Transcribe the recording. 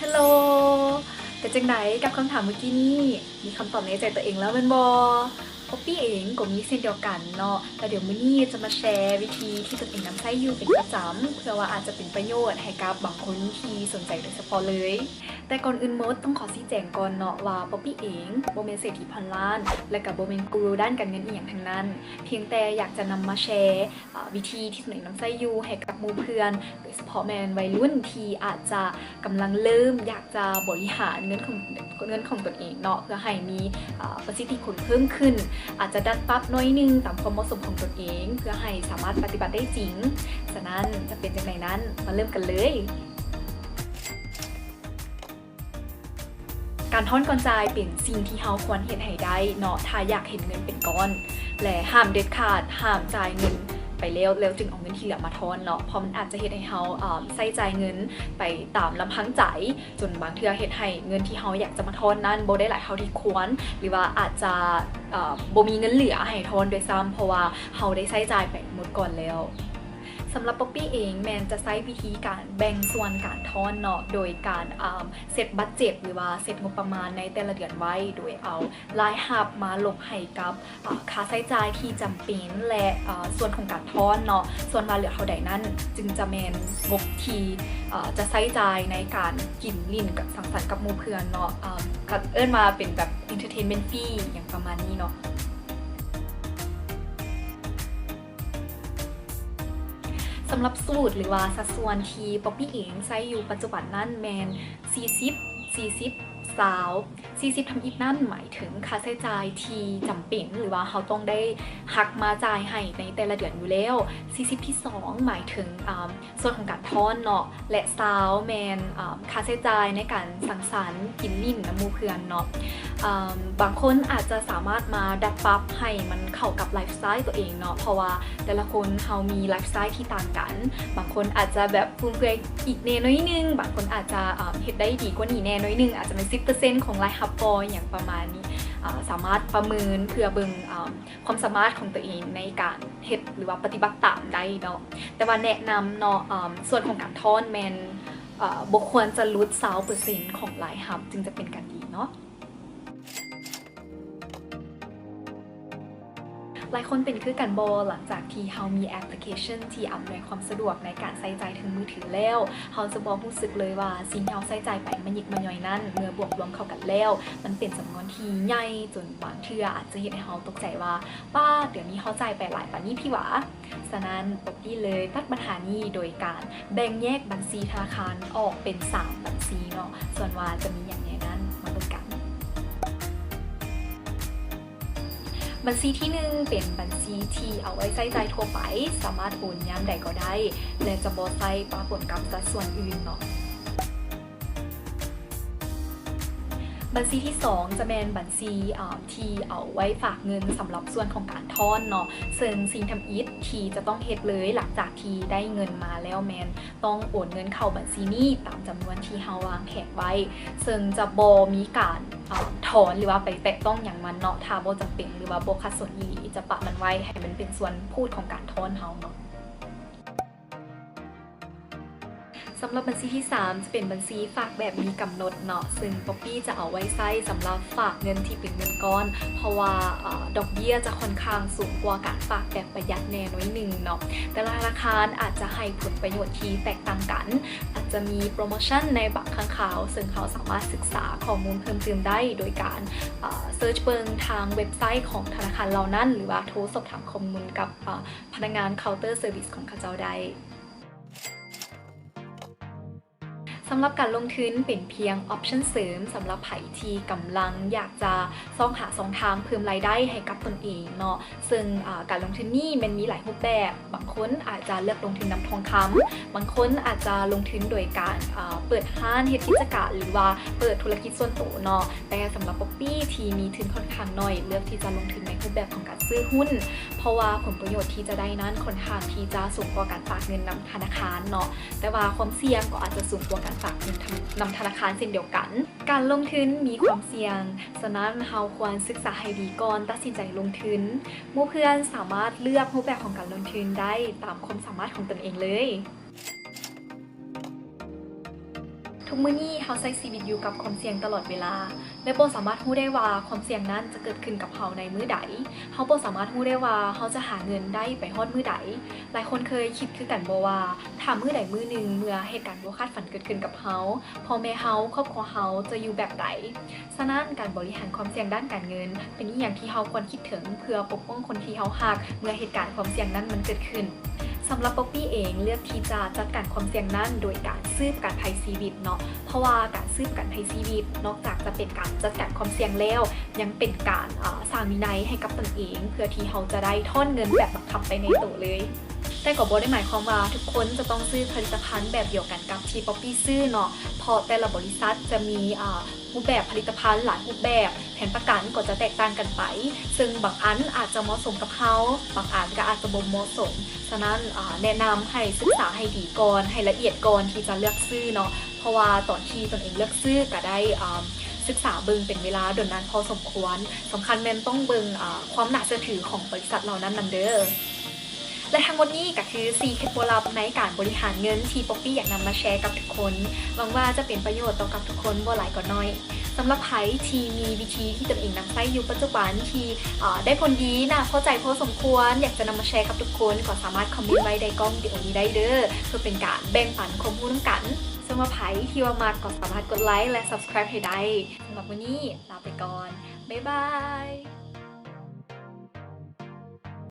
ເຮັລໂລ ເປັນຈັ່ງໃດກັບຄຳຖາມມື້ກີ້ນີ້? ມີຄຳຕອບໃນໃຈຕົວເອງແລ້ວແມ່ນບໍ່? ປັອບປີ້ເອງກໍມີເຊັ່ນດຽວກັນເນາະ, ແລ້ວດຽວມື້ນີ້ຈະມາແຊວິທີທີ່ຕົນເອງນຳໃຊ້ຢູ່ເປັນປະຈຳ ເພື່ອວ່າອາດຈະເປັນປະໂຫຍດໃຫ້ກັບບາງຄົນທີ່ສົນໃຈໂດຍສະເພາະເລີຍ. ແຕ່ກ່ອນອື່ນໝົດຕ້ອງຂໍຊີ້ແຈງກ່ອນເນາະວ່າ ປັອບປີ້ເອງບໍ່ແມ່ນເສດຖີພັນລ້ານ ແລະ ກໍບໍ່ແມ່ນກູຣູດ້ານການເງິນອີ່ຫຍັງທັງນັ້ນ, ພຽງແຕ່ຢາກຈະນຳມາແຊ ອາ ວິທີທີ່ຕົນເອງນຳໃຊ້ຢູ່ໃຫ້ກັບໝູ່ເພື່ອນ, ໂດຍສະເພາະແມ່ນໄວລຸ້ນທີ່ອາດຈະກຳລັງເລີ່ມຢາກຈະບໍລິຫານເງິນຂອງ ເງິນຂອງຕົນເອງເນາະ ເພື່ອໃຫ້ມີ ອາ ປະສິດທິຜົນເພີ່ມຂຶ້ນ. ອາດຈະດັດປັບໜ້ອຍໜຶ່ງຕາມຄວາມເໝາະສົມຂອງຕົນເອງ ເພື່ອໃຫ້ສາມາດປະຕິບັດໄດ້ຈິງ. ສະນັ້ນຈະເປັນຈັ່ງໃດນັ້ນ ມາເລີ່ມກັນເລີຍ. ການທ້ອນກ່ອນຈ່າຍເປັນສິ່ງທີ່ເຮົາຄວນເຮັດໃຫ້ໄດ້ເນາະ ຖ້າຢາກເຫັນເງິນເປັນກ້ອນ ແລະ ຫ້າມເດັດຂາດ ຫ້າມຈ່າຍເງິນໄປແລ້ວ ແລ້ວຈຶ່ງເອົາເງິນທີ່ເຫຼືອມາທ້ອນເນາະ ເພາະມັນອາດຈະເຮັດໃຫ້ເຮົາ ເອີ່ມ ໃຊ້ຈ່າຍເງິນໄປຕາມລຳພັງໃຈ ຈົນບາງເທື່ອເຮັດໃຫ້ເງິນທີ່ເຮົາຢາກຈະມາທ້ອນນັ້ນບໍ່ໄດ້ຫຼາຍເທົ່າທີ່ຄວນ ຫຼືວ່າອາດຈະ ເອີ່ມ ບໍ່ມີເງິນເຫຼືອໃຫ້ທ້ອນດ້ວຍຊ້ຳ ເພາະວ່າເຮົາໄດ້ໃຊ້ຈ່າຍໄປໝົດກ່ອນແລ້ວ. ສຳລັບປັອບປີ້ເອງແມ່ນຈະໃຊ້ວິທີການແບ່ງສ່ວນການທ້ອນເນາະ ໂດຍການ ເອີ່ມ ເຊັດບັດເຈັດ ຫຼືວ່າເຊັດງົບປະມານໃນແຕ່ລະເດືອນໄວ້ ໂດຍເອົາລາຍຮັບມາລົບໃຫ້ກັບ ອາ ຄ່າໃຊ້ຈ່າຍທີ່ຈຳເປັນ ແລະ ອາ ສ່ວນຂອງການທ້ອນເນາະ. ສ່ວນວ່າເຫຼືອເທົ່າໃດນັ້ນ ຈຶ່ງຈະແມ່ນງົບທີ່ ອາ ຈະໃຊ້ຈ່າຍໃນການກິນຫຼິ້ນກັບສັງສັນກັບໝູ່ເພື່ອນເນາະ ອາ ກໍເອີ້ນວ່າເປັນແບບ entertainment fee ຫຍັງປະມານນີ້ເນາະ. ສຳລັບສູດ ຫຼືວ່າສັດສ່ວນທີ່ປັອບປີ້ເອງໃຊ້ຢູ່ປັດຈຸບັນນັ້ນແມ່ນ ສີ່ສິບ ສີ່ສິບ ຊາວ ສີ່ສິບທຳອິດນັ້ນໝາຍເຖິງຄ່າໃຊ້ຈ່າຍທີ່ຈຳເປັນ ຫຼືວ່າເຮົາຕ້ອງໄດ້ຫັກມາຈ່າຍໃຫ້ໃນແຕ່ລະເດືອນຢູ່ແລ້ວ, ສີ່ສິບທີສອງໝາຍເຖິງ ອາ ສ່ວນຂອງການທ້ອນເນາະ ແລະ ຊາວແມ່ນ ອາ ຄ່າໃຊ້ຈ່າຍໃນການສັງສັນ ກິນຫຼິ້ນນຳໝູ່ເພື່ອນເນາະ. ອາ ບາງຄົນອາດຈະສາມາດມາດັດປັບໃຫ້ມັນເຂົ້າກັບໄລຟ໌ສະໄຕລ໌ຕົວເອງເນາະ ເພາະວ່າແຕ່ລະຄົນເຮົາມີໄລຟ໌ສະໄຕລ໌ທີ່ຕ່າງກັນ. ບາງຄົນອາດຈະແບບຟຸມເຟືອຍອີກແດ່ໜ້ອຍໜຶ່ງ, ບາງຄົນອາດຈະ ອາ ເຮັດໄດ້ດີກວ່ານີ້ແດ່ໜ້ອຍໜຶ່ງ, ອາດຈະແມ່ນສິບເປີເຊັນຂອງລາຍຮັບບໍ່ ຫຍັງປະມານນີ້. ອາ ສາມາດປະເມີນເພື່ອເບິ່ງ ອາ ຄວາມສາມາດຂອງຕົວເອງໃນການເຮັດ ຫຼືວ່າປະຕິບັດຕາມໄດ້ເນາະ. ແຕ່ວ່າແນະນຳເນາະ ອາ ສ່ວນຂອງການທ້ອນແມ່ນ ອາ ບໍ່ຄວນຈະຫຼຸດຊາວເປີເຊັນຂອງລາຍຮັບ ຈຶ່ງຈະເປັນການດີເນາະ. ຫຼາຍຄົນເປັນຄືກັນບໍ່? ຫຼັງຈາກທີ່ເຮົາມີແອັບພລິເຄຊັນທີ່ອຳນວຍຄວາມສະດວກໃນການໃຊ້ຈ່າຍທາງມືຖືແລ້ວ, ເຮົາຈະບໍ່ຮູ້ສຶກເລີຍວ່າສິ່ງທີ່ເຮົາໃຊ້ຈ່າຍໄປມະຍິກມະຍ່ອຍນັ້ນ ເມື່ອບວກລວມເຂົ້າກັນແລ້ວ ມັນເປັນຈຳນວນທີ່ໃຫຍ່ ຈົນບາງເທື່ອອາດຈະເຮັດໃຫ້ເຮົາຕົກໃຈວ່າ ປ້າດ ດຽວນີ້ເຮົາຈ່າຍໄປຫຼາຍປານນີ້ຕິຫວາ. ສະນັ້ນ ປັອບປີ້ເລີຍຕັດບັນຫານີ້ໂດຍການແບ່ງແຍກບັນຊີທະນາຄານອອກເປັນສາມບັນຊີເນາະ. ສ່ວນວ່າຈະມີຫຍັງແດ່ນັ້ນ ມາເບິ່ງກັນ. ບັນຊີທີໜຶ່ງ ເປັນບັນຊີທີ່ເອົາໄວ້ໃຊ້ຈ່າຍທົ່ວໄປ, ສາມາດໂອນຍາມໃດກໍໄດ້ ແລະ ຈະບໍ່ໃຊ້ປະປົນກັບສັດສ່ວນອື່ນເນາະ. ບັນຊີທີສອງ ຈະແມ່ນບັນຊີ ອາ ທີ່ເອົາໄວ້ຝາກເງິນສຳລັບສ່ວນຂອງການທ້ອນເນາະ, ເຊິ່ງສິ່ງທຳອິດທີ່ຈະຕ້ອງເຮັດເລີຍຫຼັງຈາກທີ່ໄດ້ເງິນມາແລ້ວແມ່ນຕ້ອງໂອນເງິນເຂົ້າບັນຊີນີ້ຕາມຈຳນວນທີ່ເຮົາວາງແຜນໄວ້, ເຊິ່ງຈະບໍ່ມີການ ອາ ຖອນ ຫຼືວ່າໄປແຕະຕ້ອງຫຍັງມັນເນາະ, ຖ້າບໍ່ຈຳເປັນ ຫຼືວ່າບໍ່ຂັດສົນອີ່ຫຼີ ຈະປະມັນໄວ້ໃຫ້ມັນເປັນສ່ວນພູດຂອງການທ້ອນເຮົາເນາະ. ສຳລັບບັນຊີທີສາມ ຈະເປັນບັນຊີຝາກແບບມີກຳນົດເນາະ, ເຊິ່ງປັອບປີ້ຈະເອົາໄວ້ໃຊ້ສຳລັບຝາກເງິນທີ່ເປັນເງິນກ້ອນ, ເພາະວ່າ ເອີ ດອກເບ້ຍຈະຄ່ອນຂ້າງສູງກວ່າການຝາກແບບປະຢັດແດ່ໜ້ອຍໜຶ່ງເນາະ. ແຕ່ລະທະນາຄານອາດຈະໃຫ້ຜົນປະໂຫຍດທີ່ແຕກຕ່າງກັນ, ອາດຈະມີໂປຣໂມຊັນໃນບາງຄັ້ງຄາວ, ເຊິ່ງເຮົາສາມາດສຶກສາຂໍ້ມູນເພີ່ມຕື່ມໄດ້ໂດຍການ ເອີ ເສີດເບິ່ງທາງເວັບໄຊຂອງທະນາຄານເຫຼົ່ານັ້ນ ຫຼືວ່າໂທສອບຖາມຂໍ້ມູນກັບ ເອີ ພະນັກງານເຄົາເຕີເຊີວິສຂອງເຂົາເຈົ້າໄດ້. ສຳລັບການລົງທຶນເປັນພຽງອອບຊັນເສີມສຳລັບໃຜທີ່ກຳລັງຢາກຈະຊອກຫາຊ່ອງທາງເພີ່ມລາຍໄດ້ໃຫ້ກັບຕົນເອງເນາະ, ເຊິ່ງ ອາ ການລົງທຶນນີ້ແມ່ນມີຫຼາຍຮູບແບບ. ບາງຄົນອາດຈະເລືອກລົງທຶນນຳທອງຄຳ, ບາງຄົນອາດຈະລົງທຶນໂດຍການ ອາ ເປີດຮ້ານເຮັດກິດຈະການ ຫຼືວ່າເປີດທຸລະກິດສ່ວນໂຕເນາະ. ແຕ່ສຳລັບປັອບປີ້ທີ່ມີທຶນຂ້ອນຂ້າງໜ້ອຍ ເລືອກທີ່ຈະລົງທຶນໃນຮູບແບບຂອງການຊື້ຫຸ້ນ, ເພາະວ່າຜົນປະໂຫຍດທີ່ຈະໄດ້ນັ້ນຂ້ອນຂ້າງທີ່ຈະສູງກວ່າການຝາກເງິນນຳທະນາຄານເນາະ, ແຕ່ວ່າຄວາມສ່ຽງກໍອາດຈະສູງກວ່າການຝາກເງິນນຳທະນາຄານເຊັ່ນດຽວກັນ. ການລົງທຶນມີຄວາມສ່ຽງ, ສະນັ້ນເຮົາຄວນສຶກສາໃຫ້ດີກ່ອນຕັດສິນໃຈລົງທຶນ. ໝູ່ເພື່ອນສາມາດເລືອກຮູບແບບຂອງການລົງທຶນໄດ້ຕາມຄວາມສາມາດຂອງຕົນເອງເລີຍ. ໂທ ທຸກມື້ນີ້ເຮົາໃຊ້ຊີວິດຢູ່ກັບຄວາມສ່ຽງຕະຫຼອດເວລາ ແລະ ບໍ່ສາມາດຮູ້ໄດ້ວ່າຄວາມສ່ຽງນັ້ນຈະເກີດຂຶ້ນກັບເຮົາໃນມື້ໃດ. ເຮົາບໍ່ສາມາດຮູ້ໄດ້ວ່າເຮົາຈະຫາເງິນໄດ້ໄປຮອດມື້ໃດ. ຫຼາຍຄົນເຄີຍຄິດຄືກັນບໍ່ວ່າ ຖ້າມື້ໃດມື້ໜຶ່ງເມື່ອເຫດການບໍ່ຄາດຝັນເກີດຂຶ້ນກັບເຮົາ, ພໍ່ແມ່ເຮົາ, ຄອບຄົວເຮົາຈະຢູ່ແບບໃດ? ສະນັ້ນ, ການບໍລິຫານຄວາມສ່ຽງດ້ານການເງິນ ເປັນອີ່ຫຍັງທີ່ເຮົາຄວນຄິດເຖິງເພື່ອປົກປ້ອງຄົນທີ່ເຮົາຮັກ ເມື່ອເຫດການຄວາມສ່ຽງນັ້ນມັນເກີດຂຶ້ນ. ສຳລັບປັອບປີ້ເອງ ເລືອກທີ່ຈະຈັດການຄວາມສ່ຽງນັ້ນໂດຍການຊື້ປະກັນໄພຊີວິດເນາະ, ເພາະວ່າການຊື້ປະກັນໄພຊີວິດ ນອກຈາກຈະເປັນການຈັດການຄວາມສ່ຽງແລ້ວ ຍັງເປັນການ ເອີ່ ສ້າງວິໄນໃຫ້ກັບຕົນເອງ ເພື່ອທີ່ເຮົາຈະໄດ້ຖອນເງິນແບບບັງຄັບໄປໃນໂຕເລີຍ. ແຕ່ກໍບໍ່ໄດ້ໝາຍຄວາມວ່າທຸກຄົນຈະຕ້ອງຊື້ຜະລິດຕະພັນແບບດຽວກັນກັບທີ່ປັອບປີ້ຊື້ເນາະ, ເພາະແຕ່ລະບໍລິສັດຈະມີ ເອີ່ ຮູບແບບຜະລິດຕະພັນຫຼາຍຮູບແບບ, ແຜນປະກັນກໍຈະແຕກຕ່າງກັນໄປ, ເຊິ່ງບາງອັນອາດຈະເໝາະສົມກັບເຮົາ, ບາງອັນກໍອາດຈະບໍ່ເໝາະສົມ. ສະນັ້ນ, ອາ, ແນະນຳໃຫ້ສຶກສາໃຫ້ດີກ່ອນ, ໃຫ້ລະອຽດກ່ອນທີ່ຈະເລືອກຊື້ເນາະ, ເພາະວ່າຕອນທີ່ຕົນເອງເລືອກຊື້ກໍໄດ້, ອາ, ສຶກສາເບິ່ງເປັນເວລາດົນນານພໍສົມຄວນ. ສຳຄັນແມ່ນຕ້ອງເບິ່ງ, ອາ, ຄວາມໜ້າເຊື່ອຖືຂອງບໍລິສັດເຫຼົ່ານັ້ນນຳເດີ້. ແລະ ທັງໝົດນີ້ກໍຄືສີ່ເຄັດລັບໃນການບໍລິຫານເງິນທີ່ປັອບປີ້ຢາກນຳມາແຊກັບທຸກຄົນ. ຫວັງວ່າຈະເປັນປະໂຫຍດຕໍ່ກັບທຸກຄົນບໍ່ຫຼາຍກໍໜ້ອຍ. ສຳລັບໃຜທີ່ມີວິທີທີ່ຕົນເອງນຳໃຊ້ຢູ່ປັດຈຸບັນທີ່, ເອີ່, ໄດ້ຜົນດີໜ້າພໍໃຈພໍສົມຄວນ, ຢາກຈະນຳມາແຊກັບທຸກຄົນ, ກໍສາມາດຄອມເມັນໄວ້ໃນກ້ອງວິດີໂອນີ້ໄດ້ເດີ້, ເພື່ອເປັນການແບ່ງປັນຄວາມຮູ້ນຳກັນ. ສຳລັບໃຜທີ່ວ່າມັກ, ກໍສາມາດກົດໄລ ແລະ Subscribe ໃຫ້ໄດ້. ສຳລັບມື້ນີ້ ລາໄປກ່ອນ. ບາຍບາຍ.